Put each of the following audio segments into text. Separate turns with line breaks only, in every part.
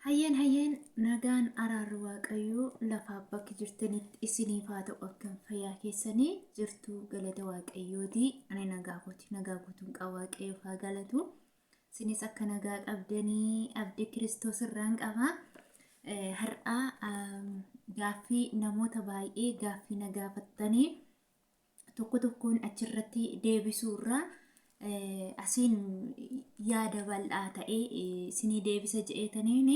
Hayyeen hayyeen nagaan araarri waaqayyoo lafaaf bakki jirtanitti isiniif haa ta'u akkam fayyaa keessanii jirtu galata waaqayyooti ani nagaa kooti nagaa guutuun qaba waaqayyoof haa galatu isinis akka nagaa qabdanii abdii kiristoos irraan qaba har'a gaaffii namoota baay'ee gaaffii na gaafattanii tokko tokkoon achirratti deebisuu irraa asiin yaada bal'aa ta'e isinii deebisa je'eetaniin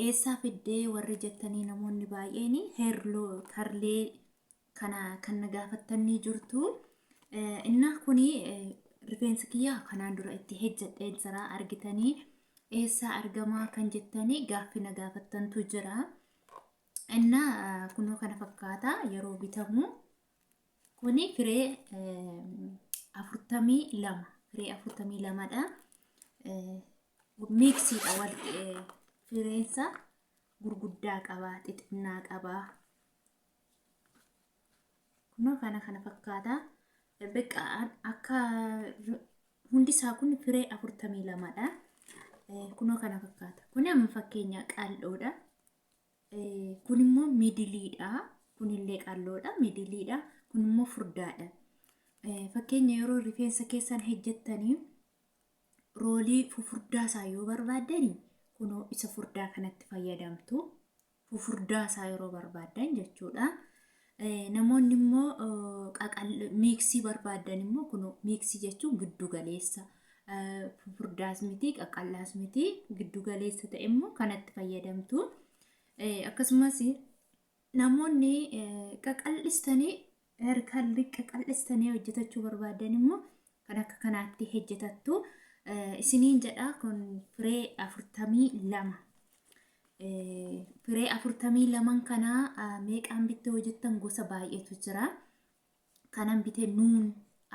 eessaa fiddee warri jettanii namoonni baay'een heerloo karlee kana kan na gaafattanii jirtu. Innaa kuni rifeensa kiyyaa kanaan dura itti hejjedhee jira argitanii eessaa argamaa kan jettanii gaaffii na gaafattantu jira. Innaa kunoo kana fakkaata yeroo bitamu. Kuni firee 42 firee 42dha. Miiksiidha wal fireensa gurguddaa qaba xixinnaa qaba. Kunoo kana kana fakkaata. Beqa akka hundi isaa kun firee 42dha. Kunoo kana fakkaata. Kun amma fakkeenya qal'oodha. Kun immoo midiliidha. Kunillee qal'oodha. Midiliidha. Kun immoo furdaadha. Fakkeenya yeroo rifeensa keessan hojjettanii roolii fufurdaa isaa yoo barbaaddani kunoo isa furdaa kanatti fayyadamtu. Fufurdaa isaa yeroo barbaaddan jechuudha. Namoonni immoo miiksii barbaaddan immoo kunoo miiksii jechuun giddu galeessa. Furdaas miti qaqallaas miti giddu galeessa ta'e immoo kanatti fayyadamtu. Akkasumas namoonni qaqal'istanii harkalli qaqal'istanii hojjetachuu barbaadan immoo kan akka kanaatti hojjetattu. Isiniin jedha kun firee 42. Firee 42 kanaa meeqaan bittee hojjettan gosa baay'eetu jira. Kanan bite nuun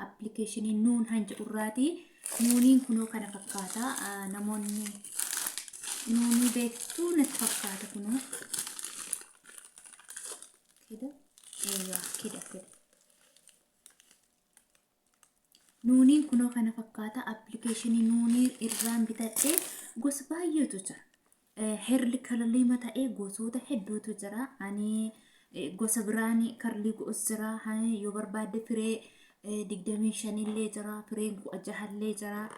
appilikeeshinii nuun han jedhurraati. Nuuniin kunoo kana fakkaata. Namoonni nuunii beektuu natti fakkaata kunoo. Kida? Eeyyaa kida kida. Nuuniin kunoo kana fakkaata appilikeeshinii nuunii irraan bitadhe gosa baay'eetu jira. Herli karliima ta'ee gosoota hedduutu jira. Ani gosa biraan karlii go'us jira. Yoo barbaadde firee 25 illee jira. Fireen 16 illee jira.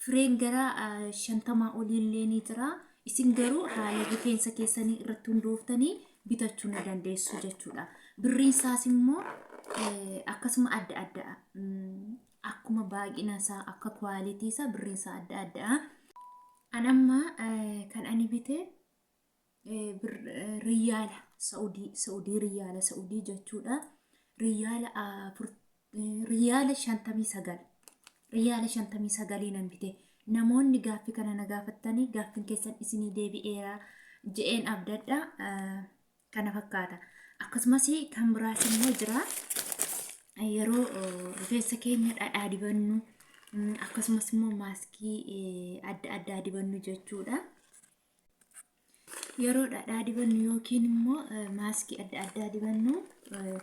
Fireen gara 50 olii illee ni jira. Isin garuu haala rifeensa keessanii irratti hundooftanii bitachuu ni dandeessu jechuudha. Birriin isaas immoo akkasuma adda adda. Akkuma baay'ina isaa akka kwaalitii isaa birriin isaa adda adda. An amma kan ani bite riyyaala Saudii Saudii riyyaala Saudii jechuudha. Riyyaala afur riyyaala 59 riyyaala 59 nan bite. Namoonni gaaffii kana na gaafattanii gaaffiin keessan isinii deebi'eera je'een abdadha. Kana fakkaata. Akkasumas kan biraas immoo jira. Yeroo rifeensa keenya dhadhaa dibannu akkasumas immoo maaskii adda addaa dibannu jechuudha. Yeroo dhadhaa dibannu yookiin immoo maaskii adda addaa dibannu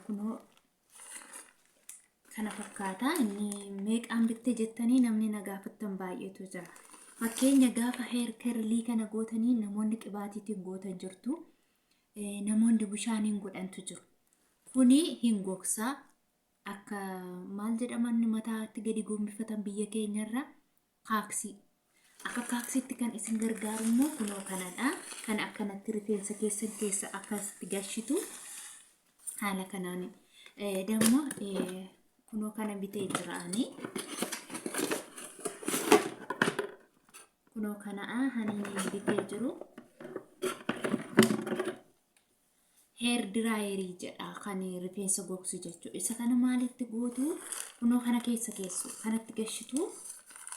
kunoo kana fakkaata. Inni meeqaan bitte jettanii namni na gaafattan baay'eetu jira. Fakkeenya gaafa heer kerlii kana gootanii namoonni qibaatiitiin gootan jirtu. Namoonni bishaaniin godhantu jiru. Kuni hin gogsaa. Akka maal jedhaman mataatti gadi gombifatan biyya keenyarra kaaksii. Akka kaaksiitti kan isin gargaaru immoo kunoo kanadha. Kan akkanatti rifeensa keessan keessa akkasitti gashitu haala kanaan dammoo kunoo kana bitee jira ani. Kunoo kana haniin bitee jiru. Heer diraayerii jedha kan rifeensa gogsu jechuudha. Isa kana maalitti gootu kunoo kana keessa keessu kanatti gashitu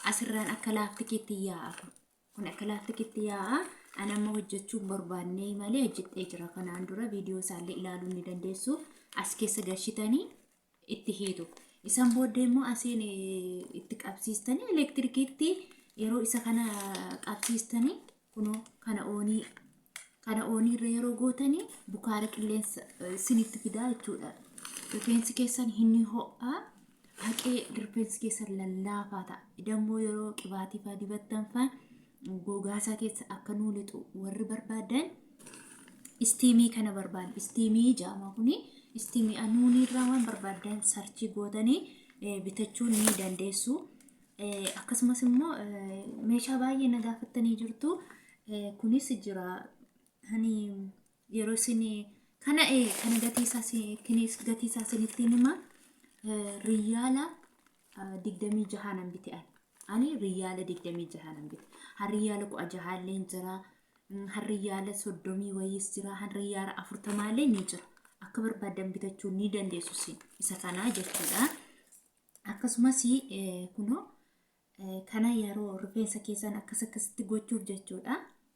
asirraan akka laaftikiitti yaa'a kun. Kun akka laaftikiitti yaa'a. Ani amma hojjechuu hin barbaanne malee hojjedhee jira. Kanaan dura viidiyoo isaallee ilaaluu ni dandeessu. As keessa gashitanii itti hiitu. Isan booddee immoo asiin itti qabsiistanii elektirikiitti yeroo isa kana qabsiistanii kunoo kana oonii kana oonii irra yeroo gootanii bukaara qilleensa isinitti fidaa jechuudha. Rifeensi keessan hin ho'aa haqee rifeensi keessan lallaafaa ta'a. Dammoo yeroo qibaatii fa'aa dibattan fa'aa Gogaasaa keessa akka nuu lixu warri barbaadan istiimii kana barbaadu. Istiimii jedhama kuni. Istiimii anuunii irraa waan barbaadan sarchii gootanii bitachuu ni dandeessu. Akkasumas immoo meeshaa baay'ee na gaafattanii jirtu. Kunis jira. Ani yeroo isin kana kana gatii isaa kunis gatii isaa isinitti hima. Riyaala digdamii jahaa nan bite ani. Ani riyaala digdamii jahaa nan bite. Har riyaala kudha jahaallee hin jira. Har riyaala soddomii wayiis jira. Har riyaala afurtamaallee ni jira. Akka barbaadan bitachuu ni dandeessu isin isa kanaa jechuudha. Akkasumas kunoo kana yeroo rifeensa keessan akkas akkasitti gochuuf jechuudha.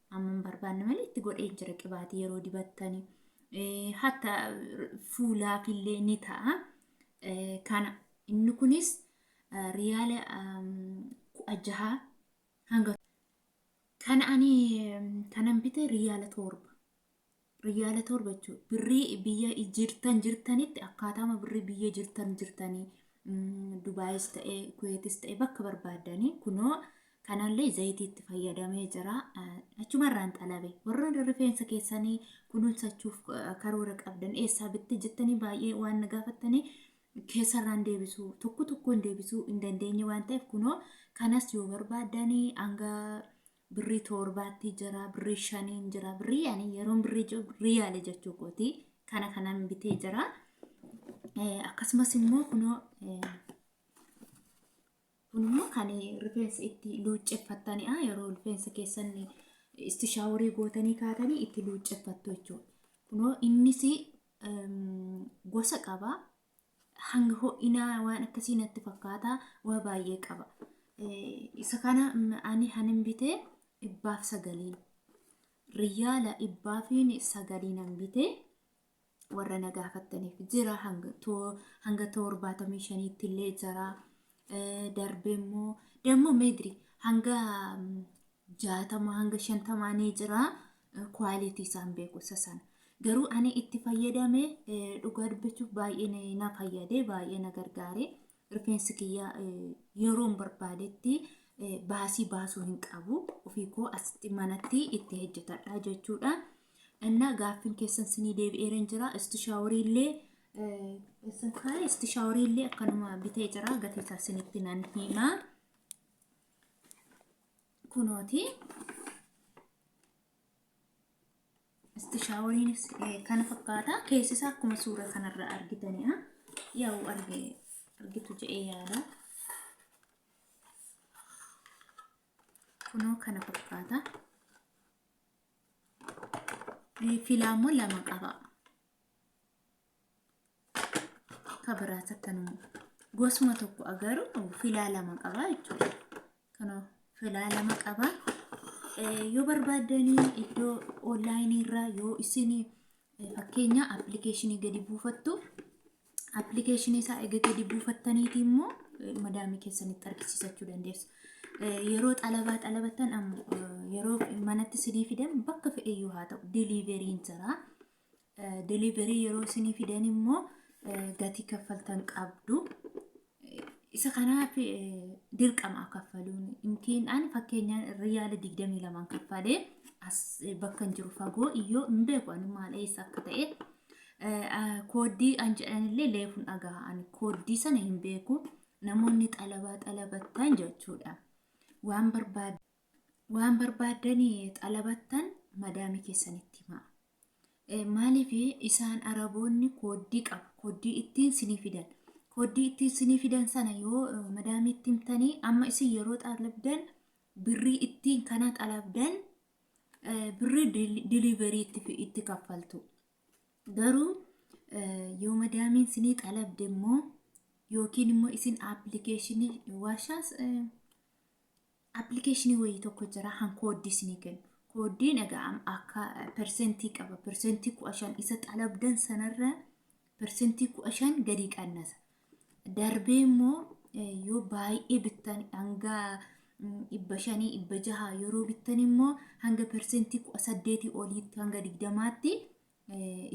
Amma hin barbaanne malee itti godhee jira qibaatii yeroo dibattani. Hatta fuulaaf illee ni ta'a. Kana inni kunis riyaala kudha jaha hanga kana ani kanan bite riyaala torba. Riyaala torba jechuudha. Birrii biyya jirtan jirtanitti akkaataama birrii biyya jirtan jirtanii Dubaayis ta'e Kuweetis ta'e bakka barbaaddanii kunoo kanallee zayitiitti fayyadamee jira. Achumarraan xalabe. Warra rifeensa keessanii kunuunsachuuf karoora qabdan eessaa bitte jettanii baay'ee waan na gaafattanii keessarraan deebisuu tokko tokkoon deebisuu hin dandeenye waan ta'eef kunoo kanas yoo barbaaddanii hanga birrii torbaatti jira, birrii shaniin jira, birrii ani yeroon birrii jiru riyaale jechuu kooti. Kana kanan bitee jira. Akkasumas immoo kunoo kun immoo kan rifeensa itti luucceffattanidha. Yeroo rifeensa keessan istishaaworii gootanii kaatanii itti luucceffattu jechuudha. Kunoo innis gosa qaba. Hanga ho'inaa waan akkasii natti fakkaata waa baay'ee qaba. Isa kana ani hanin bite dhibbaaf sagaliin. Riyaala dhibbaafiin sagaliinan bite warra na gaafattaniif jira hanga torbaatamii shaniitti illee jira. Darbee immoo dammoo meetiri hanga jaatama hanga shantamaa ni jira. Kwaalitii isaan beeku isa sana. Garuu ani itti fayyadame dhugaa dubbachuuf baay'ee na fayyade baay'ee na gargaare. Rifeensi kiyya yeroon barbaadetti baasii baasuu hin qabu. Ofii koo asitti manatti itti hojjetadha jechuudha. Innaa gaaffiin keessan sinii deebi'eera jira. Istishaawurii illee eessan kaa'e istishaawurii illee akkanuma bitee jira. Gatii isaa sinitti nan hima. Kunooti. Istishaaworiinis kana fakkaata. Keessi isaa akkuma suura kanarra argitanidha. Yaa'u argitu jedhee yaada. Kunoo kana fakkaata. Filaa immoo lama qaba. Kabiraas akkanuma. Gosuma tokko garuu filaa lama qaba jechuudha. Kunoo filaa lama qaba. Yoo barbaaddanii iddoo onlaayinii irraa yoo isin fakkeenya appilikeeshinii gadi buufattu appilikeeshinii isaa eega gadi buufattaniiti immoo madaamii keessanitti argisiisachuu dandeessu. Yeroo xalabaa xalabattan ammoo yeroo manatti isinii fidan bakka fe'eyyuu haa ta'u diliiveriin jira. Deliverii yeroo isinii fidan immoo gatii kaffaltan qabdu. Isa kanaaf dirqama kaffaluun intiin ani fakkeenyaan riyaala 22 kaffalee as bakka hin jiru fagoo iyyoo hin beeku ani maal eessa akka ta'e. Kooddii an jedhanillee leefuun dhagaha ani kooddii sana hin beeku namoonni xalabaa xalabattan jechuudha. Waan barbaad waan barbaaddanii xalabattan madaamii keessanitti himaa. Maaliif isaan Araboonni kooddii qabu. Kooddii ittiin sinii fidan. Kooddii ittiin sinii fidan sana yoo madaamiitti himtanii amma isin yeroo xalabdan birrii ittiin kana xalabdan birrii diliiverii itti kaffaltu. Garuu yoo madaamiin sinii xalabde immoo yookiin immoo isin appilikeeshinii waashaas Appilikeeshinii wayii tokko jira han kooddii isinii kennu. Kooddiin egaa akka persentii qaba. Persentii kudha shan isa xalabdan sanarra persentii kudha shan gadi qannasa. Darbee immoo yoo baay'ee bittan hanga dhibba shanii dhibba jaha yeroo bittan immoo hanga persentii kudha saddeetii oliitti hanga digdamaatti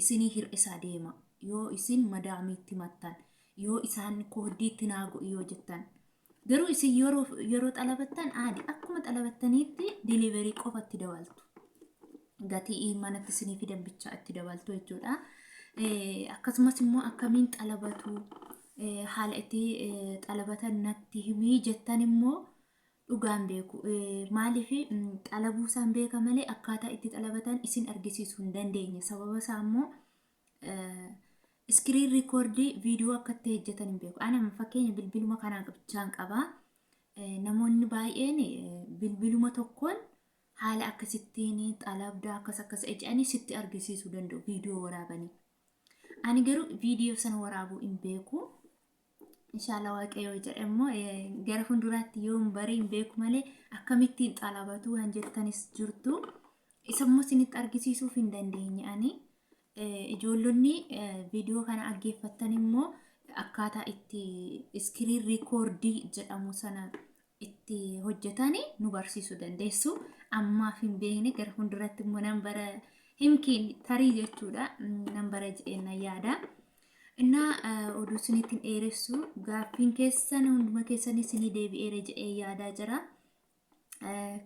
isinii hir'isaa deema. Yoo isin madaamiitti mattan yoo isaan kooddiitti naa godhi yoo jettan. Garuu isin yeroo xalabattan aadi akkuma xalabattaniitti delivery qofa itti dabaltu. Gatii manatti isinii fidan bichaa itti dabaltu jechuudha. Akkasumas immoo akkamiin xalabatu, haala itti xalabatan natti himii jettan immoo dhugaan beeku. Maaliif xalabuu isaan beeka malee akkaataa itti xalabatan isin argisiisuu hin dandeenye. Sababa isaa immoo screen record viidiyoo akka itti hojjetan hin beeku. Ani amma fakkeenya bilbiluma kanaan qabachaan qaba. Namoonni baay'een bilbiluma tokkoon haala akkasittiin xalabdaa akkas akkas jedhanii sitti argisiisuu danda'u viidiyoo waraabanii. Ani garuu viidiyoo sana waraabuu hin beeku. Inshallah Waaqayyo jedhe immoo gara fuulduraatti yoo hin baree hin beeku malee akkamittiin xalabatu kan jettanis jirtu. Isa immoo isinitti argisiisuuf hin dandeenye ani. Ijoollonni viidiyoo kana dhaggeeffattan immoo akkaataa itti screen record jedhamu sana itti hojjetan nu barsiisuu dandeessu. Ammaaf hin beekne, gara fuulduratti immoo nan bara himkiin tarii jechuudha. Nan bara jedheen nan yaada. Innaa oduu isinitti hin dheeressu, gaaffiin keessan hunduma keessan isinii deebi'eera jedhee yaadaa jira.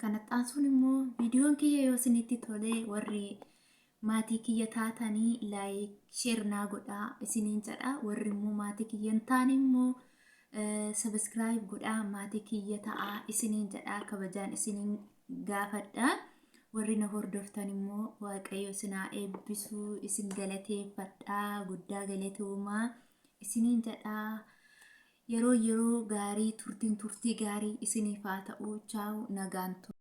Kanatti aansuun immoo viidiyoon kiyya yoo isinitti tolee, warri maatii kiyya taatanii like, share naa godhaa isiniin jedha. Warri immoo maatii kiyya hin taane immoo subscribe godhaa maatii kiyya ta'aa isiniin jedha, kabajaan isiniin gaafadha. Warri na hordoftan immoo Waaqayyo isin haa eebbisuu, isin galateeffadhaa, guddaa galatoomaa isiniin jedha. Yeroo gaarii, turtiin turtii gaarii isiniif haa ta'u. Chaawu, nagaan tura.